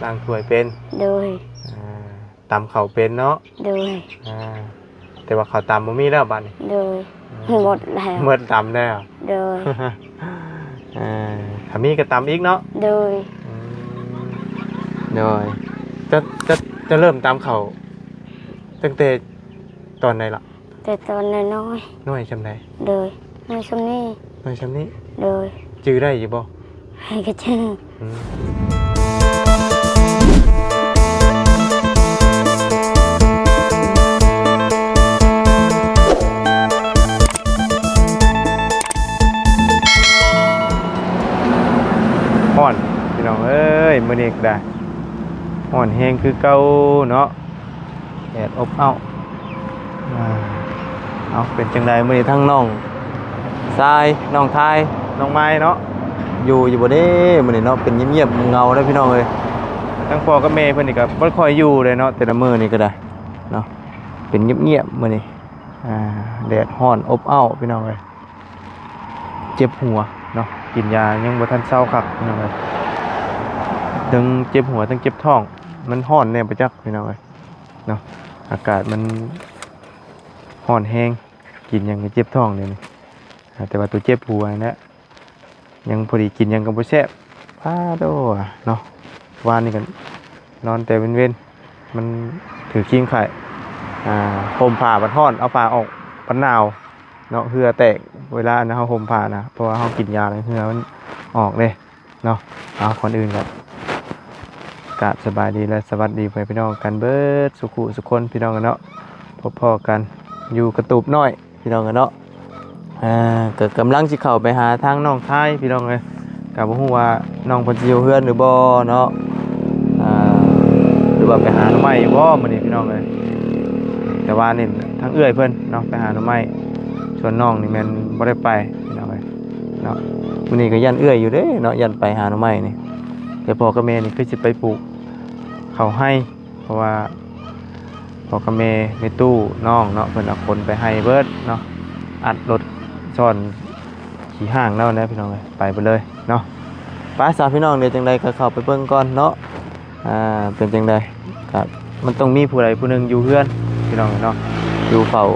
ລ້າງຖ້ວຍເປັນ. ໂດຍ. ອ່າ ຕຳເຂົ້າເປັນເນາະ. ໂດຍ. ອ່າ ແຕ່ວ່າເຂົ້າຕຳບໍ່ມີແລ້ວບັດນີ້. ໂດຍ. ອ່າ ໝົດແລ້ວ. ໝົດຕຳແລ້ວ. ໂດຍ. ເອີ ຖ້າມີກໍຕຳອີກເນາະ. ໂດຍ. ອືມ ໂດຍ. ຈະ ຈະ ຈະເລີ່ມຕຳເຂົ້າຕັ້ງແຕ່ຕອນໃດລະ? ແຕ່ຕອນນ້ອຍໆ. ນ້ອຍສ່ຳໃດ? ໂດຍ. ນ້ອຍສ່ຳນີ້. ນ້ອຍສ່ຳນີ້. ໂດຍ. ຈື່ໄດ້ຢູ່ບໍ່? ໃຜກໍຈື່. ອືມ ຮ້ອນ ພີ່ນ້ອງເອີຍ ມື້ນີ້ກໍໄດ້ ຮ້ອນແຮງຄືເກົ່າເນາະ. ແດດອົບເອົ້າ. ອ່າ ເອົາ ເປັນຈັ່ງໃດມື້ນີ້ ທັງນ້ອງຊາຍ ນ້ອງທາຍ ນ້ອງມາຍເນາະ ຢູ່ ຢູ່ບໍ່ເດ້ມື້ນີ້ເນາະ? ເປັນງຽບໆ ເຫງົາເດ້ພີ່ນ້ອງເອີຍ. ທັງພໍ່ກັບແມ່ເພິ່ນນີ້ກໍບໍ່ຄ່ອຍຢູ່ເດ້ເນາະ ແຕ່ລະມື້ນີ້ກໍໄດ້ເນາະ ເປັນງຽບໆ ມື້ນີ້. ອ່າ ແດດຮ້ອນອົບເອົ້າ ພີ່ນ້ອງເອີຍ. ເຈັບຫົວເນາະ ກິນຢາຍັງບໍ່ທັນເຊົາຄັກ ພີ່ນ້ອງເອີຍ. ທັງເຈັບຫົວ ທັງເຈັບທ້ອງ ມັນຮ້ອນແດ່ປະຈັກ ພີ່ນ້ອງເອີຍ. ເນາະ ອາກາດມັນຮ້ອນແຮງ ກິນຫຍັງກໍເຈັບທ້ອງດຽວນີ້. ອ່າ ແຕ່ວ່າຕົວເຈັບຫົວນີ້ແຫຼະ ຍັງພໍດີ ກິນຫຍັງກໍບໍ່ແຊບ. ປາໂທ້ ເນາະ ວານນີ້ກໍນອນແຕ່ເວັນໆ ມັນຖືຄີງໄຂ້. ອ່າ ຫົ່ມຜ້າບັດຮ້ອນ ເອົາຜ້າອອກບັດໜາວເນາະ ເຫື່ອແຕກ ເວລາອັນເຮົາຫົ່ມຜ້ານະ ເພາະວ່າເຮົາກິນຢາແລ້ວເຫື່ອມັນອອກເດ້. ເນາະ ເອົາ ກ່ອນອື່ນກໍກາບສະບາຍດີ ແລະ ສະຫວັດດີພໍ່ແມ່ພີ່ນ້ອງກັນເບິດສູ່ຄູ່ສູ່ຄົນ ພີ່ນ້ອງເນາະ. ພົບພໍ້ກັນຢູ່ກະຕູບນ້ອຍ ພີ່ນ້ອງເນາະ. ອ່າ ກໍກຳລັງຊິເຂົ້າໄປຫາທາງນ້ອງທາຍ ພີ່ນ້ອງເອີຍ. ກໍບໍ່ຮູ້ວ່ານ້ອງເພິ່ນຊິຢູ່ເຮືອນຫຼືບໍ່ເນາະ ອ່າ ຫຼືວ່າໄປຫາໜໍ່ໄມ້ຢູ່ບໍ່ມື້ນີ້ ພີ່ນ້ອງເອີຍ. ແຕ່ວ່ານີ້ທາງເອື້ອຍເພິ່ນເນາະ ໄປຫາໜໍ່ໄມ້ ສ່ວນນ້ອງນີ້ແມ່ນບໍ່ໄດ້ໄປ ພີ່ນ້ອງເອີຍ. ເນາະ ມື້ນີ້ກໍຢ້ານເອື້ອຍຢູ່ເດ້ເນາະ ຢ້ານໄປຫາໜໍ່ໄມ້ນີ້. ແຕ່ພໍ່ກັບແມ່ນີ້ຄືຊິໄປປູກເຂົ້າໄຮ່ ເພາະວ່າພໍ່ກັບແມ່ ແມ່ຕູ້ ນ້ອງເນາະ ເພິ່ນເອົາຄົນໄປໄຮ່ເບິດເນາະ ອັດລົດຊ້ອນຂີ້ຫ້າງແລ້ວນະ ພີ່ນ້ອງເອີຍ ໄປເບິດເລີຍເນາະ. ໄປຊະ ພີ່ນ້ອງ ດຽວຈັ່ງໃດກໍເຂົ້າໄປເບິ່ງກ່ອນເນາະ. ອ່າ ເປັນຈັ່ງໃດ ກໍມັນຕ້ອງມີຜູ້ໃດຜູ້ໜຶ່ງຢູ່ເຮືອນ ພີ່ນ້ອງເນາະ ຢູ່ເຝົ້າ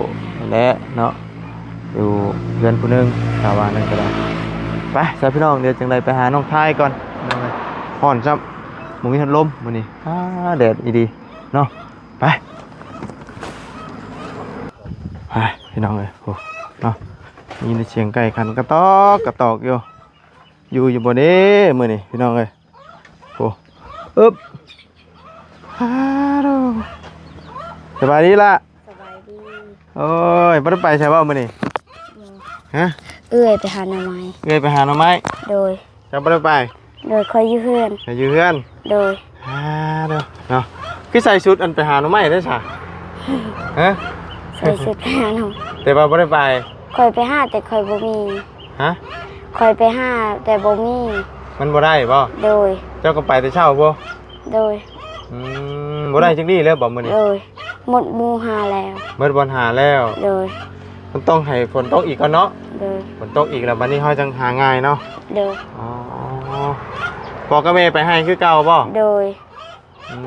ແຫຼະເນາະ ຢູ່ເຮືອນຜູ້ໜຶ່ງ ຖ້າວ່ານັ້ນກໍໄດ້. ໄປຊະ ພີ່ນ້ອງ ດຽວຈັ່ງໃດໄປຫານ້ອງທາຍກ່ອນ ພີ່ນ້ອງເອີຍ. ຮ້ອນຊ້ຳ ບໍ່ມີພັດລົມມື້ນີ້ ອ້າ ແດດອີ່ຫຼີເນາະ. ໄປ ໄປ ພີ່ນ້ອງເອີຍ ໂອ້ ເນາະ ໄດ້ຍິນແຕ່ສຽງໄກ່ຂັນກະຕອກກະຕອກຢູ່. ຢູ່ ຢູ່ບໍ່ເດ້ມື້ນີ້ ພີ່ນ້ອງເອີຍ. ໂອ້ ອຶບ ຮາໂດ ສະບາຍດີລະ? ສະບາຍດີ. ໂອ້ຍ ບໍ່ໄດ້ໄປໃສບໍ່ມື້ນີ້? ບໍ່. ຮະ? ເອື້ອຍໄປຫາໜໍ່ໄມ້. ເອື້ອຍໄປຫາໜໍ່ໄມ້? ໂດຍ. ເຈົ້າບໍ່ໄດ້ໄປ? ໂດຍ ຂ້ອຍຢູ່ເຮືອນ. ຂ້ອຍຢູ່ເຮືອນ? ໂດຍ. ຮາໂດ ເນາະ ຄືໃສ່ຊຸດອັນໄປຫາໜໍ່ໄມ້ໄດ້ຊະ? ຮະ? ໃສ່ຊຸດໄປຫາໜໍ່ ແຕ່ວ່າບໍ່ໄດ້ໄປ? ຂ້ອຍໄປຫາແຕ່ຂ້ອຍບໍ່ມີ. ຮະ? ຂ້ອຍໄປຫາແຕ່ບໍ່ມີ. ມັນບໍ່ໄດ້ບໍ່? ໂດຍ. ເຈົ້າກໍໄປແຕ່ເຊົ້າບໍ່? ໂດຍ. ອືມ ບໍ່ໄດ້ຈັກດີ້ເລີຍບໍ່ມື້ນີ້? ໂດຍ. ໝົດໝູ່ຫາແລ້ວ. ໝົດບ່ອນຫາແລ້ວ? ໂດຍ. ມັນຕ້ອງໃຫ້ຝົນຕົກອີກກ່ອນເນາະ? ໂດຍ. ຝົນຕົກອີກແລ້ວບັດນີ້ເຮົາຈັ່ງຫາງ່າຍເນາະ? ໂດຍ. ອໍ ພໍ່ກັບແມ່ໄປໄຮ່ຄືເກົ່າບໍ່? ໂດຍ. ອື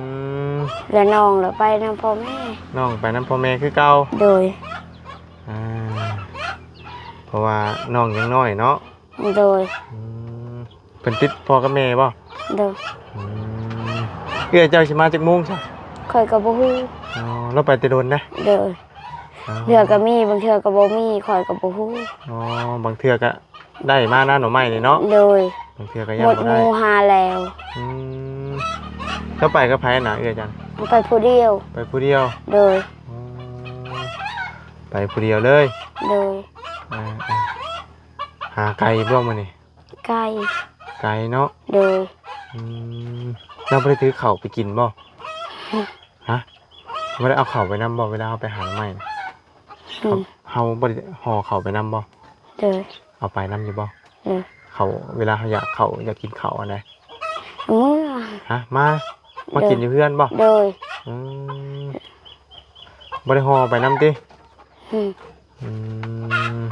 ມ ແລະ ນ້ອງລະໄປນຳພໍ່ແມ່. ນ້ອງໄປນຳພໍ່ແມ່ຄືເກົ່າ? ໂດຍ. ອ່າ ເພາະວ່ານ້ອງຍັງນ້ອຍເນາະ? ໂດຍ. ອືມ ເພິ່ນຕິດພໍ່ກັບແມ່ບໍ່? ໂດຍ. ອືມ ເອື້ອຍເຈົ້າຊິມາຈັກໂມງຊະ? ຂ້ອຍກໍບໍ່ຮູ້. ອໍ ລາວໄປແຕ່ດົນນະ? ໂດຍ. ອໍ ເທື່ອກໍມີ ບາງເທື່ອກໍບໍ່ມີ ຂ້ອຍກໍບໍ່ຮູ້. ອໍ ບາງເທື່ອກໍໄດ້ມານະໜໍ່ໄມ້ນີ້ເນາະ? ໂດຍ. ບາງເທື່ອກໍຍັງບໍ່ໄດ້ ໝົດໝູ່ຫາແລ້ວ. ອືມ ເຈົ້າໄປກັບໃຜນະເອື້ອຍຈັນ? ໄປຜູ້ດຽວ. ໄປຜູ້ດຽວ? ໂດຍ. ອໍ ໄປຜູ້ດຽວເລີຍ? ໂດຍ. ເອີ ເອີ ຫາໄກຢູ່ບໍ່ມື້ນີ້? ໄກ. ໄກເນາະ? ໂດຍ. ອືມ ຍັງບໍ່ໄດ້ຖືເຂົ້າໄປກິນບໍ່? ຮະ? ບໍ່ໄດ້ເອົາເຂົ້າໄປນຳບໍ່ ເວລາເຮົາໄປຫາໜໍ່ໄມ້ນະ? ອືມ ເຮົາ ເຮົາບໍ່ໄດ້ຫໍ່ເຂົ້າໄປນຳບໍ່? ໂດຍ. ເອົາໄປນຳຢູ່ບໍ່? ໂດຍ. ເຂົ້າ ເວລາເຮົາຢາກເຂົ້າ ຢາກກິນເຂົ້າອັນໃດ? ເອົາເມືອ. ຮະ? ມາ ມາກິນຢູ່ເຮືອນບໍ່? ໂດຍ. ອືມ ບໍ່ໄດ້ຫໍ່ໄປນຳຕິ? ອືມ ອືມ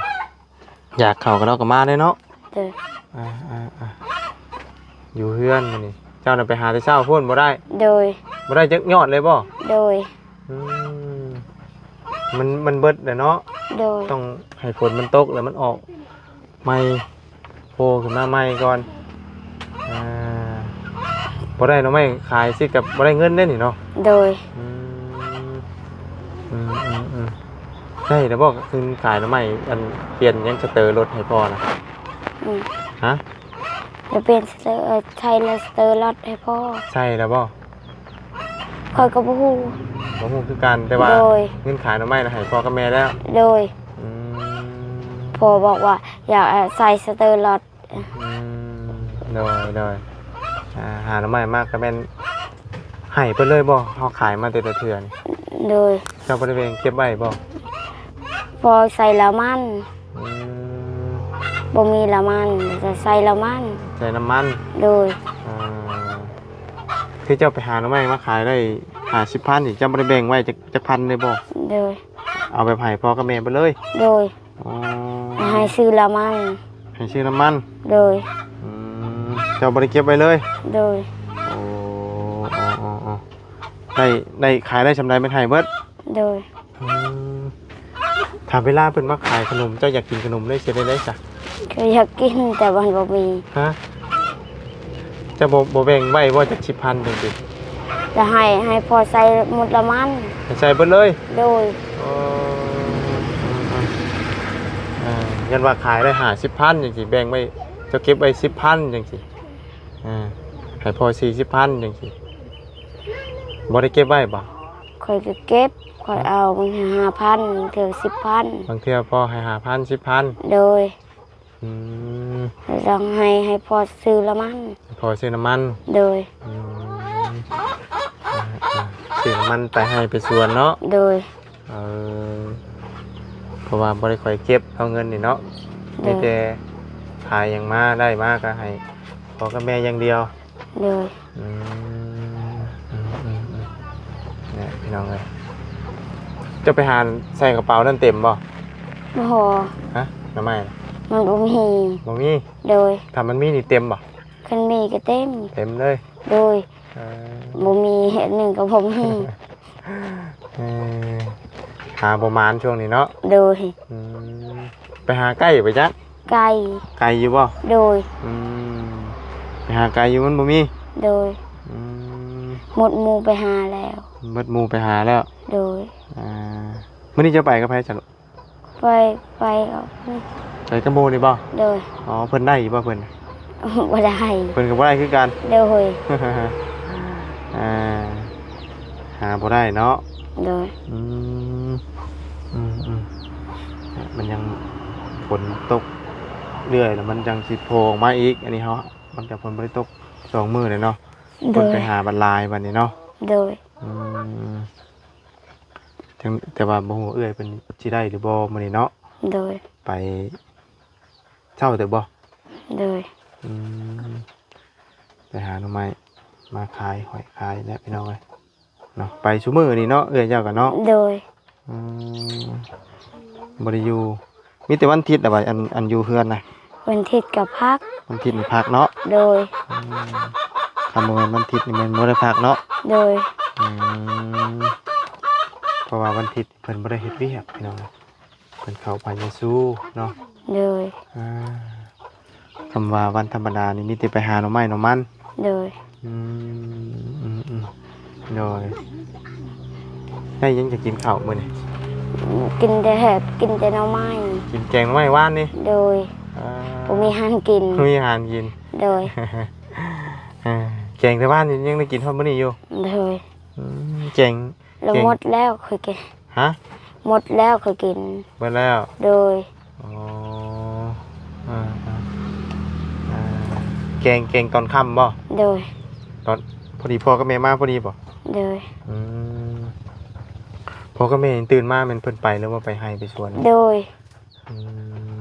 ຢາກເຂົ້າກໍເນາະ ກໍມາເດ້ເນາະ? ໂດຍ. ອ່າ ອ່າ ອ່າ ຢູ່ເຮືອນມື້ນີ້ ເຈົ້ານະໄປຫາແຕ່ເຊົ້າພຸ້ນບໍ່ໄດ້? ໂດຍ. ບໍ່ໄດ້ຈັກຍອດເລີຍບໍ່? ໂດຍ. ອືມ ມັນ ມັນເບິດແລ້ວເນາະ? ໂດຍ. ຕ້ອງໃຫ້ຝົນມັນຕົກແລ້ວມັນອອກໃໝ່ ໂຜຂຶ້ນມາໃໝ່ກ່ອນ. ອ່າ ບໍ່ໄດ້ໜໍ່ໄມ້ຂາຍຊິກັບບໍ່ໄດ້ເງິນເດ້ນີ້ເນາະ? ໂດຍ. ອືມ ອືມໆໆ ໄດ້ແລ້ວບໍ່ເງິນຂາຍໜໍ່ໄມ້ ອັນປ່ຽນຫຍັງສະເຕີລົດໃຫ້ພໍ່ນະ? ອືມ ຮະ? ຈະປ່ຽນສະເຕີ ໃສ່ສະເຕີລັດໃຫ້ພໍ່. ໃສ່ແລ້ວບໍ່? ຂ້ອຍກໍບໍ່ຮູ້ ບໍ່ຮູ້ຄືກັນ ແຕ່ວ່າ ໂດຍ ເງິນຂາຍໜໍ່ໄມ້ນະໃຫ້ພໍ່ກັບແມ່ແລ້ວ. ໂດຍ. ອືມ ພໍ່ບອກວ່າຢາກໃສ່ສະເຕີລັດ. ອືມ ໂດຍໆ ອ່າ ຫາໜໍ່ໄມ້ມາກໍແມ່ນໃຫ້ເພິ່ນເລີຍບໍ່? ເຮົາຂາຍມາແຕ່ລະເທື່ອນີ້. ໂດຍ. ເຈົ້າບໍ່ໄດ້ແບ່ງເກັບໄວ້ບໍ່? ພໍໃສ່ລະມັນ. ອືມ ບໍ່ມີລະມັນ ຈະໃສ່ລະມັນ ໃສ່ນ້ຳມັນ. ໂດຍ. ອ່າ ຄືເຈົ້າໄປຫາໜໍ່ໄມ້ມາຂາຍໄດ້ຫ້າສິບພັນນີ້ ເຈົ້າບໍ່ໄດ້ແບ່ງໄວ້ຈັກ ຈັກພັນເລີຍບໍ່? ໂດຍ. ເອົາແບບໃຫ້ພໍ່ກັບແມ່ເບິດເລີຍ? ໂດຍ. ອໍ ໃຫ້ຊື້ລະມັນ ໃຫ້ຊື້ນ້ຳມັນ. ໂດຍ. ອືມ ເຈົ້າບໍ່ໄດ້ເກັບໄວ້ເລີຍ? ໂດຍ. ໂອ້ ອໍໆໆ ໄດ້ ໄດ້ຂາຍໄດ້ສ່ຳໃດແມ່ນໃຫ້ເບິດ? ໂດຍ. ອືມ ຖ້າເວລາເພິ່ນມາຂາຍຂະໜົມ ເຈົ້າຢາກກິນຂະໜົມເລີຍ ຊິເຮັດແນວໃດຊະ? ກໍຢາກກິນ ແຕ່ມັນບໍ່ມີ. ຮະ? ເຈົ້າບໍ່ ບໍ່ແບ່ງໄວ້ບໍ່ຈັກສິບພັນຈັ່ງຊີ້? ຈະໃຫ້ ໃຫ້ພໍໃສ່ໝົດລະມັນ. ໃຫ້ໃສ່ເບິດເລີຍ? ໂດຍ. ອໍ ເອີ ເອີ ເອີ ຢ້ານວ່າຂາຍໄດ້ຫ້າສິບພັນຈັ່ງຊີ້ ແບ່ງໄວ້ ເຈົ້າເກັບໄວ້ສິບພັນຈັ່ງຊີ້ ເອີ ໃຫ້ພໍ່ສີ່ສິບພັນຈັ່ງຊີ້ ບໍ່ໄດ້ເກັບໄວ້ບໍ່? ຂ້ອຍກໍເກັບ ຂ້ອຍເອົາບາງເທື່ອຫ້າພັນ ບາງເທື່ອສິບພັນ. ບາງເທື່ອພໍ່ໃຫ້ຫ້າພັນ ສິບພັນ. ໂດຍ. ອືມ ຕ້ອງໃຫ້ ໃຫ້ພໍ່ຊື້ລະມັນ ໃຫ້ພໍ່ຊື້ນ້ຳມັນ. ໂດຍ. ອືມ ອ່າໆ ຊື້ນ້ຳມັນໄປໄຮ່ໄປສວນເນາະ. ໂດຍ. ເອີ ເພາະວ່າບໍ່ໄດ້ຄ່ອຍເກັບເອົາເງິນນີ້ເນາະ. ໂດຍ. ມີແຕ່ຂາຍຫຍັງມາ ໄດ້ມາກໍໃຫ້ພໍ່ກັບແມ່ຢ່າງດຽວ. ໂດຍ. ອືມ ອືມໆໆ ນີ້ພີ່ນ້ອງເອີຍ ເຈົ້າໄປຫາໃສ່ກະເປົານັ້ນເຕັມບໍ່? ບໍ່. ຮະ? ໜໍ່ໄມ້ນະ ມັນບໍ່ມີ. ບໍ່ມີ? ໂດຍ. ຖ້າມັນມີນີ້ເຕັມບໍ່? ຄັນມີກໍເຕັມ. ເຕັມເລີຍ? ໂດຍ. ເອີ ບໍ່ມີ ອັນໜຶ່ງກໍບໍ່ມີ. ເອີ ຫາບໍ່ໝານຊ່ວງນີ້ເນາະ. ໂດຍ. ອືມ ໄປຫາໃກ້ໄປຈັກ? ໄກ. ໄກຢູ່ບໍ່? ໂດຍ. ອືມ ໄປຫາໄກຢູ່ ມັນບໍ່ມີ? ໂດຍ. ອືມ ໝົດໝູ່ໄປຫາແລ້ວ. ໝົດໝູ່ໄປຫາແລ້ວ? ໂດຍ. ອ່າ ມື້ນີ້ເຈົ້າໄປກັບໃຜຊັ້ນ? ໄປ ໄປກັບ ໄປກັບໝູ່ນີ້ບໍ່? ໂດຍ. ອໍ ເພິ່ນໄດ້ຢູ່ບໍ່ເພິ່ນ? ບໍ່ໄດ້. ເພິ່ນກໍບໍ່ໄດ້ຄືກັນ? ໂດຍ. ອ່າ ຫາບໍ່ໄດ້ເນາະ. ໂດຍ. ອືມ ອືມໆ ມັນຍັງຝົນຕົກເລື້ອຍ ແລ້ວມັນຍັງຊິໂພອອກມາອີກ. ອັນນີ້ເຮົາ ຫຼັງຈາກຝົນບໍ່ໄດ້ຕົກສອງມື້ແລ້ວເນາະ. ໂດຍ. ຄົນໄປຫາບັດຫຼາຍບັດນີ້ເນາະ. ໂດຍ. ອືມ ແຕ່ ແຕ່ວ່າບໍ່ຮູ້ເອື້ອຍເພິ່ນຊິໄດ້ຫຼືບໍ່ມື້ນີ້ເນາະ. ໂດຍ. ໄປເຊົ້າເຕີບບໍ່? ໂດຍ. ອືມ ໄປຫາໜໍ່ໄມ້ມາຂາຍ ຫ້ອຍຂາຍແຫຼະພີ່ນ້ອງເອີຍເນາະ. ໄປຊຸມື້ນີ້ເນາະ ເອື້ອຍເຈົ້າກໍເນາະ. ໂດຍ. ອືມ ບໍ່ໄດ້ຢູ່ ມີແຕ່ວັນທິດລະວ່າ ອັນ ອັນຢູ່ເຮືອນນະ. ວັນທິດກໍພັກ. ວັນທິດນີ້ພັກເນາະ. ໂດຍ. ອືມ ຄັນບໍ່ແມ່ນວັນທິດນີ້ແມ່ນບໍ່ໄດ້ພັກເນາະ. ໂດຍ. ອືມ ເພາະວ່າວັນທິດເພິ່ນບໍ່ໄດ້ເຮັດວຽກພີ່ນ້ອງ ເພິ່ນເຂົ້າພະເຢຊູເນາະ. ໂດຍ. ອ່າ ຄຳວ່າວັນທຳມະດານີ້ມີແຕ່ໄປຫາໜໍ່ໄມ້ໜໍ່ມັນ. ໂດຍ. ອືມ ອືມໆ ໂດຍ. ໄດ້ຫຍັງຈະກິນເຂົ້າມື້ນີ້? ກິນແຕ່ແຮບ ກິນແຕ່ໜໍ່ໄມ້. ກິນແກງໜໍ່ໄມ້ວານນີ້? ໂດຍ. ອ່າ ບໍ່ມີອາຫານກິນ. ບໍ່ມີອາຫານກິນ. ໂດຍ. ອ່າ ແກງແຕ່ວານນີ້ຍັງໄດ້ກິນຮອດມື້ນີ້ຢູ່? ໂດຍ. ອືມ ແກງ ລະ ແກງ ໝົດແລ້ວ ຂ້ອຍກິນ. ຮະ? ໝົດແລ້ວ ຂ້ອຍກິນ. ໝົດແລ້ວ? ໂດຍ. ອໍ ອ່າໆ ອ່າ ແກງ ແກງຕອນຄ່ຳບໍ່? ໂດຍ. ຕອນ ພໍດີພໍ່ກັບແມ່ມາພໍດີບໍ່? ໂດຍ. ອືມ ພໍ່ກັບແມ່ຕື່ນມາແມ່ນເພິ່ນໄປ ຫຼືວ່າໄປໄຮ່ໄປສວນ? ໂດຍ. ອື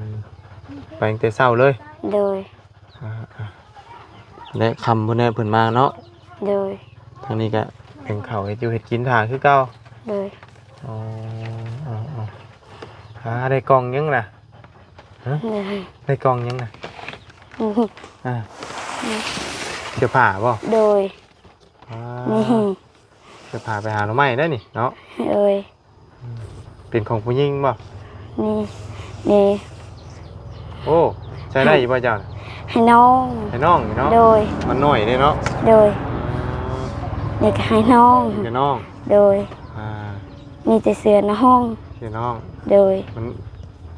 ມ ໄປຕັ້ງແຕ່ເຊົ້າເລີຍ? ໂດຍ. ອ່າໆ ແລະ ຄ່ຳພຸ້ນແຫຼະເພິ່ນມາເນາະ. ໂດຍ. ທາງນີ້ກະເປັນເຂົ້າເຮັດຢູ່ເຮັດກິນຖ້າຄືເກົ່າ. ໂດຍ. ອໍ ອໍໆ ອ່າ ໄດ້ກ່ອງຫຍັງນະ? ຮະ? ໂດຍ. ໄດ້ກ່ອງຫຍັງນະ? ອ່າ ອືມ ເສື້ອຜ້າບໍ່? ໂດຍ. ອ່າ ນີ້ ເສື້ອຜ້າໄປຫາໜໍ່ໄມ້ໄດ໋ນີ້ເນາະ. ໂດຍ. ເປັນຂອງຜູ້ຍິງບໍ່? ນີ້ ນີ້ ໂອ້ ໃຊ້ໄດ້ຢູ່ບໍ່ເຈົ້າ? ໃຫ້ນ້ອງ ໃຫ້ນ້ອງຢູ່ເນາະ. ໂດຍ. ມັນນ້ອຍເດ້ເນາະ. ໂດຍ. ນີ້ກໍໃຫ້ນ້ອງ ໃຫ້ນ້ອງ. ໂດຍ. ອ່າ ມີແຕ່ເສື້ອນ້ອງ ເສື້ອນ້ອງ. ໂດຍ. ມັນ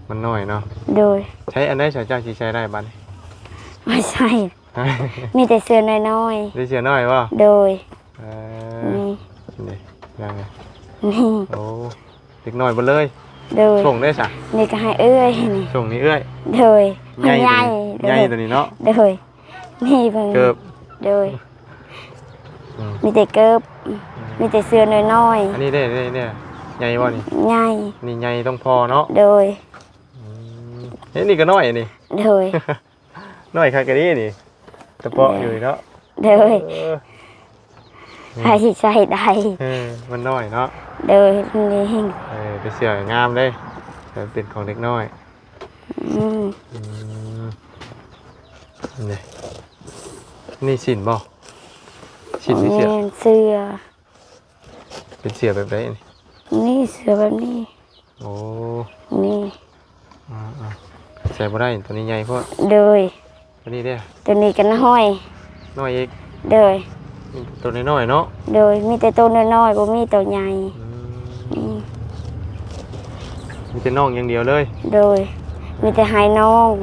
ມັນນ້ອຍເນາະ. ໂດຍ. ໃຊ້ອັນໃດ ເຈົ້າຊິໃຊ້ໄດ້ບັດນີ້? ບໍ່ໃຊ້ ມີແຕ່ເສື້ອນ້ອຍໆ. ມີເສື້ອນ້ອຍບໍ່? ໂດຍ. ເອີ ນີ້ ນີ້ ນີ້ ໂອ້ ເດັກນ້ອຍເບິດເລີຍ. ໂດຍ. ສົ່ງໄດ້ຊະ? ນີ້ກໍໃຫ້ເອື້ອຍນີ້ ສົ່ງນີ້ເອື້ອຍ. ໂດຍ. ໃຫຍ່ ໃຫຍ່ ໃຫຍ່ໂຕນີ້ເນາະ. ໂດຍ. ນີ້ເບິ່ງ ເກີບ. ໂດຍ. ອືມ ມີແຕ່ເກີບ ອືມ ມີແຕ່ເສື້ອນ້ອຍໆ. ອັນນີ້ເດ້ ນີ້ ນີ້ ໃຫຍ່ບໍ່ນີ້? ໃຫຍ່. ນີ້ໃຫຍ່ຕ້ອງພໍເນາະ. ໂດຍ. ອືມ ເອີ ນີ້ກໍນ້ອຍນີ້. ໂດຍ. ນ້ອຍຄັກອີ່ຫຼີນີ້ ຕະເປາະຢູ່ເນາະ. ໂດຍ. ເອີ ໃຜຊິໃສ່ໄດ້? ເອີ ມັນນ້ອຍເນາະ. ໂດຍ. ນີ້ ເອີ ເປັນເສື້ອງາມເດ້ ເປັນຂອງເດັກນ້ອຍ. ອືມ ອືມ ນີ້ ນີ້ສິ້ນບໍ່? ສິ້ນ ນີ້ເສື້ອ ແມ່ນເສື້ອ. ເປັນເສື້ອແບບໃດນີ້? ນີ້ເສື້ອແບບນີ້. ໂອ້ ນີ້ ອ່າໆ ໃສ່ບໍ່ໄດ້ ໂຕນີ້ໃຫຍ່ໂພດ. ໂດຍ. ໂຕນີ້ເດ້? ໂຕນີ້ກໍນ້ອຍ ນ້ອຍອີກ. ໂດຍ. ມີແຕ່ໂຕນ້ອຍໆເນາະ. ໂດຍ. ມີແຕ່ໂຕນ້ອຍໆ ບໍ່ມີໂຕໃຫຍ່. ອືມ ອືມ ມີແຕ່ນ້ອງຢ່າງດຽວເລີຍ. ໂດຍ. ມີແຕ່ໃຫ້ນ້ອງ.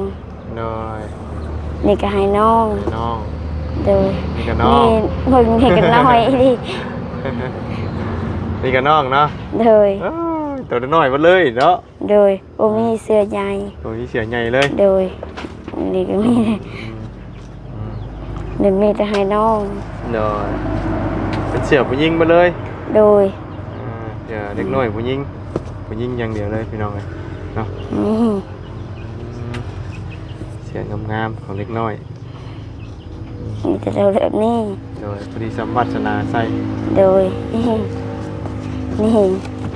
ໂດຍ. ນີ້ກໍໃຫ້ນ້ອງ ໃຫ້ນ້ອງ. ໂດຍ. ນີ້ກໍນ້ອງ. ນີ້ເບິ່ງ ນີ້ກໍນ້ອຍອີ່ຫຼີ. ນີ້ກໍນ້ອງເນາະ. ໂດຍ. ເອີຍ ໂຕນ້ອຍໝົດເລີຍເນາະ. ໂດຍ. ບໍ່ມີເສື້ອໃຫຍ່ ບໍ່ມີເສື້ອໃຫຍ່ເລີຍ. ໂດຍ. ນີ້ກໍມີ ອືມ ອືມ ນີ້ມີແຕ່ໃຫ້ນ້ອງ. ໂດຍ. ເປັນເສື້ອຜູ້ຍິງໝົດເລີຍ. ໂດຍ. ອ່າ ເສື້ອເດັກນ້ອຍຜູ້ຍິງ ຜູ້ຍິງຢ່າງດຽວເລີຍ ພີ່ນ້ອງເອີຍເນາະ. ອືມ ເສື້ອງາມໆຂອງເດັກນ້ອຍ. ມີແຕ່ແບບນີ້. ໂດຍ. ພໍດີສ່ຳວາດສະໜາໃສ່. ໂດຍ. ນີ້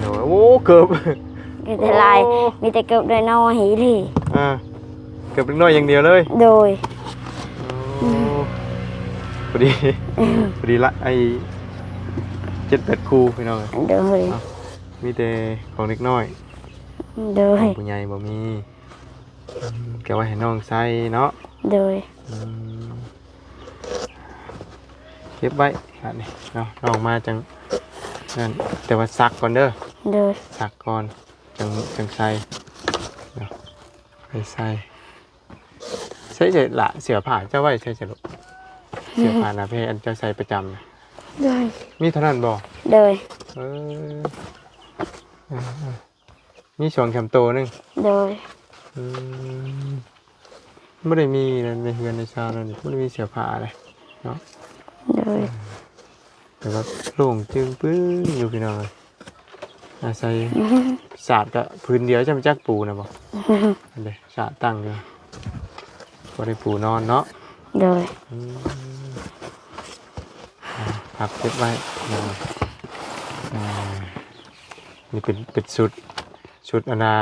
ໂດຍ. ໂອ້ ເກີບ ມີແຕ່ລາຍ ໂອ້ ມີແຕ່ເກີບນ້ອຍໆອີ່ຫຼີ. ອ່າ ເກີບເດັກນ້ອຍຢ່າງດຽວເລີຍ. ໂດຍ. ໂອ້ ພໍດີ ພໍດີລະ ໄອ້ເຈັດແປດຄູ່ ພີ່ນ້ອງເອີຍ. ໂດຍ. ເອົ້າ ມີແຕ່ຂອງເດັກນ້ອຍ. ໂດຍ. ຂອງຜູ້ໃຫຍ່ບໍ່ມີ. ອືມ ເກັບໄວ້ໃຫ້ນ້ອງໃຊ້ເນາະ. ໂດຍ. ອືມ ເກັບໄວ້ບາດນີ້ເນາະ ນ້ອງມາຈັ່ງນັ້ນ. ແຕ່ວ່າຊັກກ່ອນເດີ. ໂດຍ. ຊັກກ່ອນ ຈັ່ງ ຈັ່ງໃສ່ເນາະ ໃຫ້ໃສ່. ໃສ່ ໃສ່ລະ ເສື້ອຜ້າເຈົ້າໄວ້ໃສ່ສະລູກ? ເສື້ອຜ້າໜ້າແພອັນເຈົ້າໃສ່ປະຈຳນະ. ໂດຍ. ມີເທົ່ານັ້ນບໍ່? ໂດຍ. ເອີ ເອີ ເອີ ມີສອງສາມໂຕໜຶ່ງ. ໂດຍ. ອືມ ບໍ່ໄດ້ມີໃນເຮືອນໃນຊານເຮົານີ້ ບໍ່ໄດ້ມີເສື້ອຜ້າເດ້ເນາະ. ໂດຍ. ແຕ່ວ່າໂລ່ງຈຶ່ງປຶ້ງຢູ່ ພີ່ນ້ອງເອີຍ. ອາໄສສາດກະພື້ນດຽວ ຈຳຈັກປູນະບໍ່? ອັນເດ ສາດຕັ້ງຢູ່ ບໍ່ໄດ້ປູນອນເນາະ. ໂດຍ. ອືມ ອ່າ ພັບເກັບໄວ້ເນາະ. ອ່າ ນີ້ເປັນ ເປັນຊຸດ ຊຸດອັນນ່າ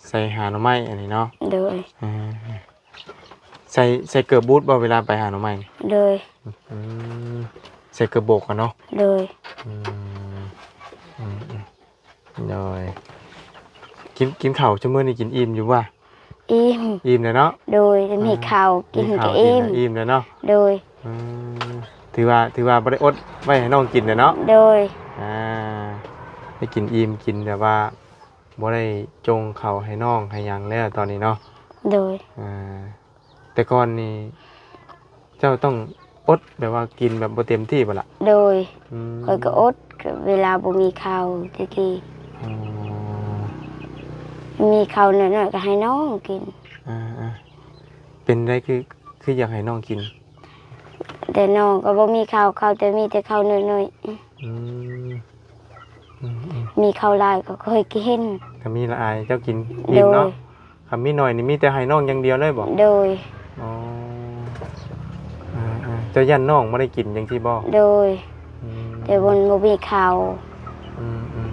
ໃສ່ຫາໜໍ່ໄມ້ອັນນີ້ເນາະ. ໂດຍ. ອ່າ ໃສ່ ໃສ່ເກີບບູດບໍ່ເວລາໄປຫາໜໍ່ໄມ້? ໂດຍ. ອືມ ໃສ່ເກີບໂບກກັນເນາະ. ໂດຍ. ອືມ ອືມ ອືມ ໂດຍ. ກິນ ກິນເຂົ້າຊຸມື້ນີ້ກິນອີ່ມຢູ່ບໍ່? ອີ່ມ ອີ່ມແລ້ວເນາະ. ໂດຍ. ແຕ່ມີເຂົ້າ ອ່າ ກິນ ມີເຂົ້າ ກໍອີ່ມ ອີ່ມແລ້ວເນາະ. ໂດຍ. ອືມ ຖືວ່າ ຖືວ່າບໍ່ໄດ້ອົດໄວ້ໃຫ້ນ້ອງກິນແລ້ວເນາະ. ໂດຍ. ອ່າ ໄດ້ກິນອີ່ມ ກິນແບບວ່າ ບໍ່ໄດ້ຈົ່ງເຂົ້າໃຫ້ນ້ອງໃຫ້ຫຍັງແລ້ວຕອນນີ້ເນາະ. ໂດຍ. ອ່າ ແຕ່ກ່ອນນີ້ເຈົ້າຕ້ອງອົດ ແບບວ່າກິນແບບບໍ່ເຕັມທີ່ບໍ່ລະ? ໂດຍ. ອືມ ຂ້ອຍກໍອົດ ກໍເວລາບໍ່ມີເຂົ້າແຕ່ກີ້. ອໍ ມີເຂົ້າໜ້ອຍໆກໍໃຫ້ນ້ອງກິນ. ອ່າໆ ເປັນໃດຄື ຄືຢາກໃຫ້ນ້ອງກິນ? ແຕ່ນ້ອງກໍບໍ່ມີເຂົ້າ ເຂົ້າແຕ່ ມີແຕ່ເຂົ້າໜ້ອຍໆ. ອືມ ອືມໆ ມີເຂົ້າຫຼາຍກໍຄ່ອຍກິນ. ຖ້າມີຫຼາຍເຈົ້າກິນອີ່ມເນາະ. ໂດຍ. ຄັນມີໜ້ອຍນີ້ມີແຕ່ໃຫ້ນ້ອງຢ່າງດຽວເລີຍບໍ່? ໂດຍ. ອໍ ອ່າໆ ເຈົ້າຢ້ານນ້ອງບໍ່ໄດ້ກິນຈັ່ງຊີ້ບໍ່? ໂດຍ. ອືມ ແຕ່ມັນບໍ່ມີເຂົ້າ. ອືມ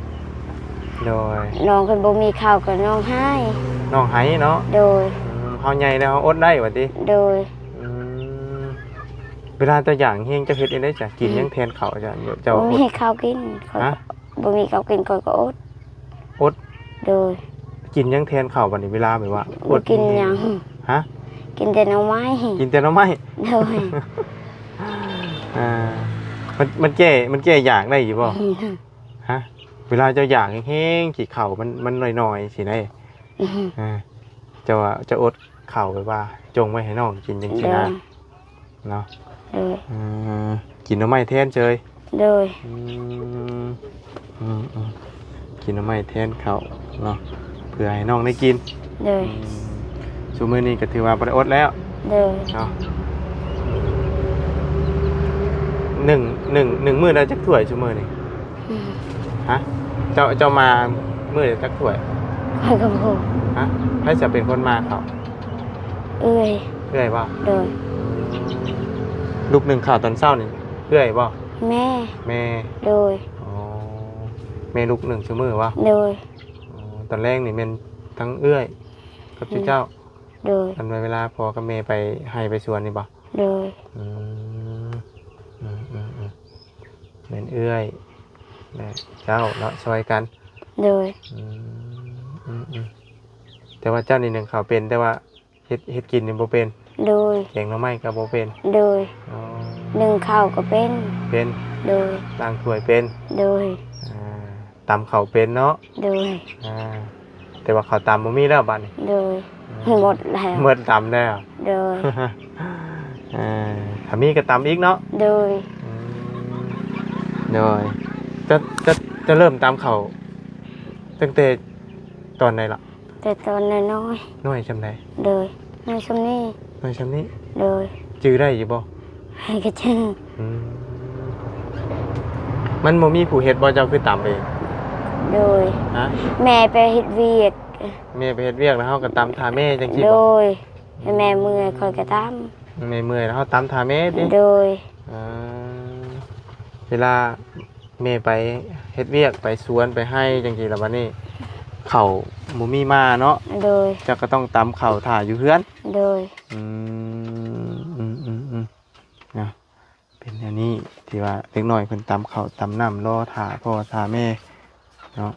ໆ ໂດຍ. ນ້ອງຄັນບໍ່ມີເຂົ້າກໍນ້ອງໄຫ້ ນ້ອງໄຫ້ເນາະ. ໂດຍ. ອືມ ເຮົາໃຫຍ່ແລ້ວເຮົາອົດໄດ້ວ່າຕິ? ໂດຍ. ອືມ ເວລາເຈົ້າຢາກແຮງ ເຈົ້າເຮັດຈັ່ງໃດ? ຈະກິນຫຍັງແທນເຂົ້າ? ເຈົ້າ ເຈົ້າ ບໍ່ມີເຂົ້າກິນ ຂ້ອຍ ຮະ? ບໍ່ມີເຂົ້າກິນ ຂ້ອຍກໍອົດ. ອົດ? ໂດຍ. ກິນຫຍັງແທນເຂົ້າບັດນີ້ ເວລາແບບວ່າ ບໍ່ກິນຫຍັງ? ຮະ? ກິນແຕ່ໜໍ່ໄມ້. ກິນແຕ່ໜໍ່ໄມ້? ໂດຍ. ອ່າ ມັນ ມັນແກ້ ມັນແກ້ຢາກໄດ້ຢູ່ບໍ່? ຮະ? ເວລາເຈົ້າຢາກແຮງໆ ກິນເຂົ້າມັນ ມັນໜ້ອຍໆ ຊີ້ນະ. ອ່າ ເຈົ້າວ່າເຈົ້າອົດເຂົ້າ ແບບວ່າຈົ່ງໄວ້ໃຫ້ນ້ອງກິນຈັ່ງຊີ້ນະ. ໂດຍ. ເນາະ. ໂດຍ. ເອີ ກິນໜໍ່ໄມ້ແທນເສີຍ. ໂດຍ. ອືມ ອືມໆ ກິນໜໍ່ໄມ້ແທນເຂົ້າເນາະ ເພື່ອໃຫ້ນ້ອງໄດ້ກິນ. ໂດຍ. ອືມ ຊຸມື້ນີ້ກໍຖືວ່າບໍ່ໄດ້ອົດແລ້ວ. ໂດຍ. ເນາະ ໜຶ່ງ ໜຶ່ງ ໜຶ່ງມື້ໄດ້ຈັກຖ້ວຍຊຸມື້ນີ້? ອືມ ຮະ? ເຈົ້າ ເຈົ້າມາມື້ລະຈັກຖ້ວຍ? ຂ້ອຍກໍບໍ່ຮູ້. ຮະ? ໃຜຈະເປັນຄົນມາເຂົ້າ? ເອື້ອຍ. ເອື້ອຍບໍ່? ໂດຍ. ລູກໜຶ້ງເຂົ້າຕອນເຊົ້ານີ້ເອື້ອຍບໍ່? ແມ່. ແມ່. ໂດຍ. ອໍ ແມ່ລູກໜຶ້ງຊຸມື້ບໍ່? ໂດຍ. ອໍ ຕອນແລງນີ້ແມ່ນທັງເອື້ອຍກັບ ອືມ ເຈົ້າ? ໂດຍ. ອັນວ່າເວລາພໍ່ກັບແມ່ໄປໄຮ່ໄປສວນນີ້ບໍ່? ໂດຍ. ອືມ ອືມໆໆ ແມ່ນເອື້ອຍ ແມ່ເຈົ້າເນາະ ຊ່ອຍກັນ. ໂດຍ. ອືມ ອືມໆ ແຕ່ວ່າເຈົ້ານີ້ໜຶ້ງເຂົ້າເປັນ ແຕ່ວ່າເຮັດ ເຮັດກິນນີ້ບໍ່ເປັນ? ໂດຍ. ແກງໜໍ່ໄມ້ກໍບໍ່ເປັນ? ໂດຍ. ອໍ ໜຶ້ງເຂົ້າກໍເປັນ? ເປັນ. ໂດຍ. ລ້າງຖ້ວຍເປັນ? ໂດຍ. ອ່າ ຕຳເຂົ້າເປັນເນາະ? ໂດຍ. ອ່າ ແຕ່ວ່າເຂົ້າຕຳບໍ່ມີແລ້ວບັດນີ້? ໂດຍ. ອືມ ໝົດແລ້ວ. ໝົດຕຳແລ້ວ. ໂດຍ. ເອີ ຖ້າມີກໍຕຳອີກເນາະ? ໂດຍ. ອືມ ໂດຍ. ຈະ ຈະ ຈະເລີ່ມຕຳເຂົ້າຕັ້ງແຕ່ຕອນໃດລະ? ແຕ່ຕອນນ້ອຍໆ. ນ້ອຍສ່ຳໃດ? ໂດຍ. ນ້ອຍສ່ຳນີ້. ນ້ອຍສ່ຳນີ້? ໂດຍ. ຈື່ໄດ້ຢູ່ບໍ່? ໃຜກະຈື່. ອືມ ມັນບໍ່ມີຜູ້ເຮັດບໍ່? ເຈົ້າຄືຕຳເອງ? ໂດຍ. ຮະ? ແມ່ໄປເຮັດວຽກ. ແມ່ໄປເຮັດວຽກແລ້ວເຮົາກໍຕຳຖ້າແມ່ຈັ່ງຊີ້ບໍ່? ໂດຍ. ໃຫ້ແມ່ເມື່ອຍຂ້ອຍກໍຕຳ. ແມ່ເມື່ອຍແລ້ວເຮົາຕຳຖ້າແມ່ຕິ? ໂດຍ. ເອີ ເວລາແມ່ໄປເຮັດວຽກ ໄປສວນ ໄປໄຮ່ຈັ່ງຊີ້ລະ ບັດນີ້ເຂົ້າບໍ່ມີມາເນາະ? ໂດຍ. ເຈົ້າກໍຕ້ອງຕຳເຂົ້າຖ້າຢູ່ເຮືອນ? ໂດຍ. ອືມ ອືມໆໆ ເນາະ ເປັນແນວນີ້ ທີ່ວ່າເດັກນ້ອຍເພິ່ນຕຳເຂົ້າຕຳນ້ຳ ລໍຖ້າພໍ່ຖ້າແມ່ເນາະ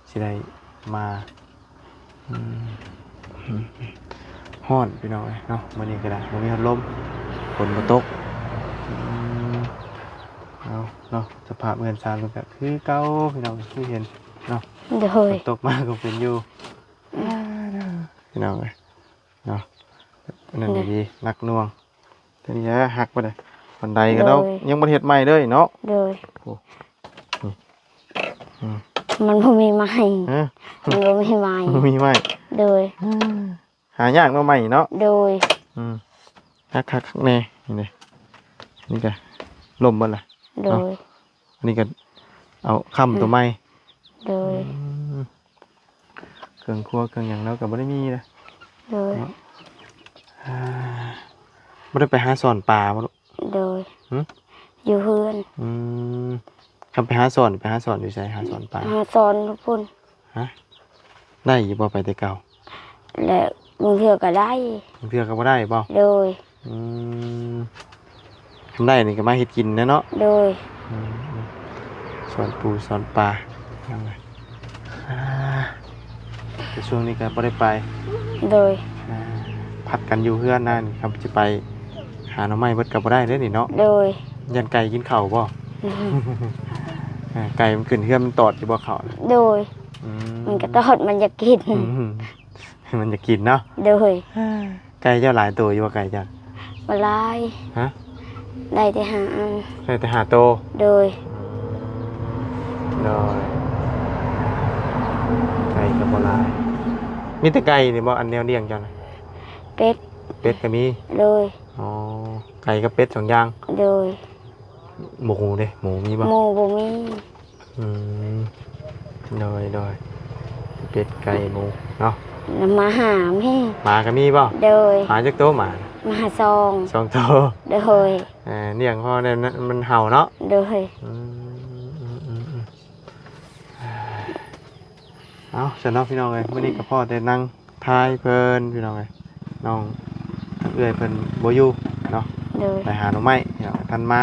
ຊິໄດ້ມາ. ອືມ ຮ້ອນພີ່ນ້ອງເອີຍເນາະ ມື້ນີ້ກໍໄດ້ ບໍ່ມີພັດລົມ ຝົນບໍ່ຕົກ. ອືມ ເອົາເນາະ ສະພາບເຮືອນຊານເພິ່ນກໍຄືເກົ່າພີ່ນ້ອງ ຄືເຫັນເນາະ. ໂດຍ. ຝົນຕົກມາກໍເປັນຢູ່ ອືມ ພີ່ນ້ອງເອີຍເນາະ ອັນນັ້ນ ໂດຍ ດີໆ ໜັກໜ່ວງ. ຕົວນີ້ຫາກບໍ່ໄດ້ ບັນໄດກໍ ໂດຍ ເຮົາຍັງບໍ່ໄດ້ເຮັດໃໝ່ເລີຍເນາະ. ໂດຍ. ໂອ້ ນີ້ ອືມ ມັນບໍ່ມີໄມ້. ຮະ? ມັນບໍ່ມີໄມ້. ບໍ່ມີໄມ້. ໂດຍ. ອືມ ຫາຍາກເນາະໄມ້ເນາະ. ໂດຍ. ອືມ ຄັກໆໆແນ່ ນີ້ເດ້ ນີ້ກະລົ້ມເບິດລະ. ໂດຍ. ເນາະ ອັນນີ້ກໍເອົາຄ້ຳຕົວໃໝ່. ໂດຍ. ອືມ ເຄື່ອງຄົວເຄື່ອງຫຍັງລາວກໍບໍ່ໄດ້ມີເດ້. ໂດຍ. ເນາະ ອ່າ ບໍ່ໄດ້ໄປຫາຊ່ອນປາບໍ່ລູກ? ໂດຍ. ຫຶ? ຢູ່ເຮືອນ. ອືມ ຄັນໄປຫາຊ່ອນ ໄປຫາຊ່ອນຢູ່ໃສ? ຫາຊ່ອນປາ ຫາຊ່ອນຢູ່ພຸ້ນ. ຮະ? ໄດ້ຢູ່ບໍ່ ໄປແຕ່ເກົ່າ? ແລະ ບາງເທື່ອກໍໄດ້ ບາງເທື່ອກໍບໍ່ໄດ້ບໍ່? ໂດຍ. ອືມ ຄັນໄດ້ນີ້ກໍມາເຮັດກິນແຫຼະເນາະ. ໂດຍ. ອືມ ອືມ ສອນປູສອນປາ ອ່າ ແຕ່ຊ່ວງນີ້ກໍບໍ່ໄດ້ໄປ. ໂດຍ. ອ່າ ພັດກັນຢູ່ເຮືອນນັ້ນ ຄັນຊິໄປຫາໜໍ່ໄມ້ເບິດກໍບໍ່ໄດ້ເດ້ນີ້ເນາະ. ໂດຍ. ຢ້ານໄກ່ກິນເຂົ້າບໍ່? ອືມ ອ່າ ໄກ່ມັນຂຶ້ນເຮືອນມັນຕອດຢູ່ບໍ່ເຂົ້ານະ? ໂດຍ. ອືມ ມັນກໍຕອດ ມັນຢາກກິນ. ອືມ ມັນຢາກກິນເນາະ. ໂດຍ. ໄກ່ເຈົ້າຫຼາຍໂຕຢູ່ບໍ່ ໄກ່ເຈົ້າ? ບໍ່ຫຼາຍ. ຮະ? ໄດ້ແຕ່ຫ້າອັນ. ໄດ້ແຕ່ຫ້າໂຕ? ໂດຍ. ອືມ ໂດຍ. ໄກ່ກໍບໍ່ຫຼາຍ. ມີແຕ່ໄກ່ນີ້ບໍ່ ອັນແນວລ້ຽງເຈົ້ານະ? ເປັດ. ເປັດກໍມີ? ໂດຍ. ອໍ ໄກ່ກັບເປັດສອງຢ່າງ? ໂດຍ. ໝູເດ້ ໝູມີບໍ່? ໝູບໍ່ມີ. ອືມ ໂດຍ ໂດຍ. ເປັດ ໄກ່ ໝູເນາະ. ແລ້ວໝາຫາມີ. ໝາກໍມີບໍ່? ໂດຍ. ໝາຈັກໂຕໝາ? ໝາສອງ. ສອງໂຕ. ໂດຍ. ເອີ ລ້ຽງພໍໄດ້ ມັນເຫົ່າເນາະ. ໂດຍ. ອືມ ອືມ ອືມ ອືມ ເອົາ ຊັ້ນເນາະພີ່ນ້ອງເອີຍ ມື້ນີ້ກໍພໍແຕ່ນັ່ງ ຖ່າຍເພິ່ນພີ່ນ້ອງເອີຍ ນ້ອງ ທາງເອື້ອຍເພິ່ນບໍ່ຢູ່ເນາະ. ໂດຍ ໄປຫາໜໍ່ໄມ້ເນາະ ທ່ານມາ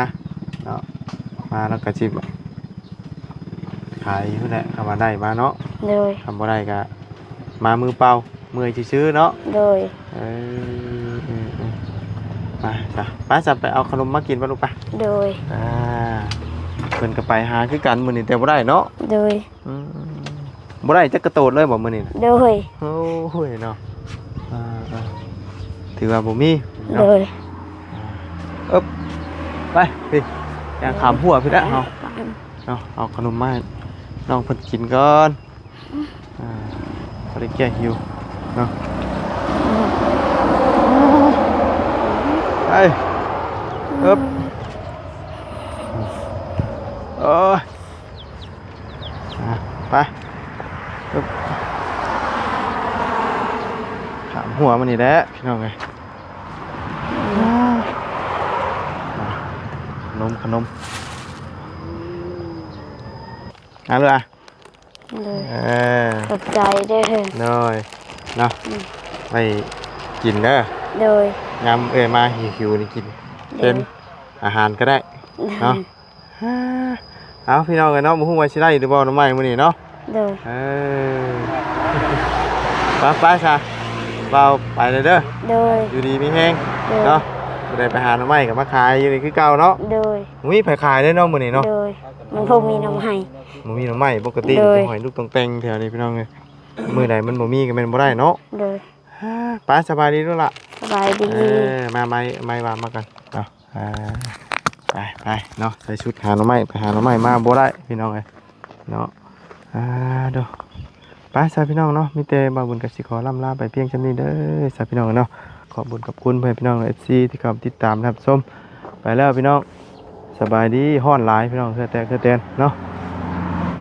ເນາະ ມາແລ້ວກໍຊິຂາຍຢູ່ແຫຼະ ຄຳວ່າໄດ້ມາເນາະ ໂດຍ ຄຳບໍ່ໄດ້ກໍມາມືເປົ່າ ເມື່ອຍຊື່ໆເນາະ ໂດຍ ເອີ ເອີ ເອີ ໄປຊະ ໄປຊະ ໄປເອົາຂະໜົມມາກິນໄປລູກໄປ ໂດຍ ອ່າ ເພິ່ນກໍໄປຫາຄືກັນມື້ນີ້ ແຕ່ບໍ່ໄດ້ເນາະ ໂດຍ ອືມ ບໍ່ໄດ້ຈັກກະໂຕດເລີຍບໍ່ມື້ນີ້ນະ? ໂດຍ ໂອ້ຍເນາະ ອ່າໆ ຖືວ່າບໍ່ມີເນາະ ໂດຍ ເອີບ ໄປ ພີ້ ຍ່າງຂ້າມຮົ້ວພີ້ແຫຼະເຮົາ ເນາະ ເອົາຂະໜົມມາໃຫ້ນ້ອງເພິ່ນກິນກ່ອນ ອ່າ ພໍໄດ້ແກ້ຫິວເນາະ ໄປ ເອີບ ໂອ້ຍ ອ່ະ ໄປ ປຶບ ຂ້າມຮົ້ວມານີ້ແຫຼະ ພີ່ນ້ອງເອີຍ ອ່ະ ຂະໜົມ ຂະໜົມ ອ່ະ ເລີຍ ໂດຍ ເອີ ຂອບໃຈເດີ ໂດຍ ເນາະ ອືມ ໄວ້ກິນເດີ ໂດຍ ຍາມເອື້ອຍມາຫິວໆນີ້ກິນ ໂດຍ ເປັນອາຫານກໍໄດ້ ໂດຍ ເນາະ ເອົາ ພີ່ນ້ອງເອີຍເນາະ ບໍ່ຮູ້ວ່າຊິໄດ້ຫຼືບໍ່ໜໍ່ໄມ້ມື້ນີ້ເນາະ ໂດຍ ເອີ ໄປ ໄປຊະ ບ່າວໄປແລ້ວເດີ ໂດຍ ຢູ່ດີມີແຮງ ໂດຍ ເນາະ ບໍ່ໄດ້ໄປຫາໜໍ່ໄມ້ກໍມາຂາຍຢູ່ນີ້ຄືເກົ່າເນາະ ໂດຍ ບໍ່ມີໃຜຂາຍເດ້ເນາະມື້ນີ້ເນາະ ໂດຍ ມັນບໍ່ມີໜໍ່ໄມ້ ບໍ່ມີໜໍ່ໄມ້ ປົກກະຕິ ໂດຍ ບໍ່ໃຫ້ລູກຕ້ອງແຕ່ງແຖວນີ້ ພີ່ນ້ອງເອີຍ ມື້ໃດມັນບໍ່ມີກໍແມ່ນບໍ່ໄດ້ເນາະ ໂດຍ ໄປ ສະບາຍດີລູກຫຼ້າ ສະບາຍດີ ເອີ ມາ ໄມ້ ໄມ້ວ່າມາກັນເນາະ ອ່າ ໄປ ໄປເນາະ ໃສ່ຊຸດຫາໜໍ່ໄມ້ ໄປຫາໜໍ່ໄມ້ມາບໍ່ໄດ້ ພີ່ນ້ອງເອີຍເນາະ ອ່າ ໂດ ໄປຊະ ພີ່ນ້ອງເນາະ ມີແຕ່ບ່າວບຸນກໍຊິຂໍລ່ຳລາໄປພຽງສ່ຳນີ້ເດີຊະ ພີ່ນ້ອງເນາະ ຂອບບຸນຂອບຄຸນເພື່ອນພີ່ນ້ອງ ເອັຟຊີ ທີ່ເຂົ້າມາຕິດຕາມຮັບຊົມ ໄປແລ້ວ ພີ່ນ້ອງ ສະບາຍດີ ຮ້ອນຫຼາຍ ພີ່ນ້ອງ ເຫື່ອແຕກເຫື່ອແຕນເນາະ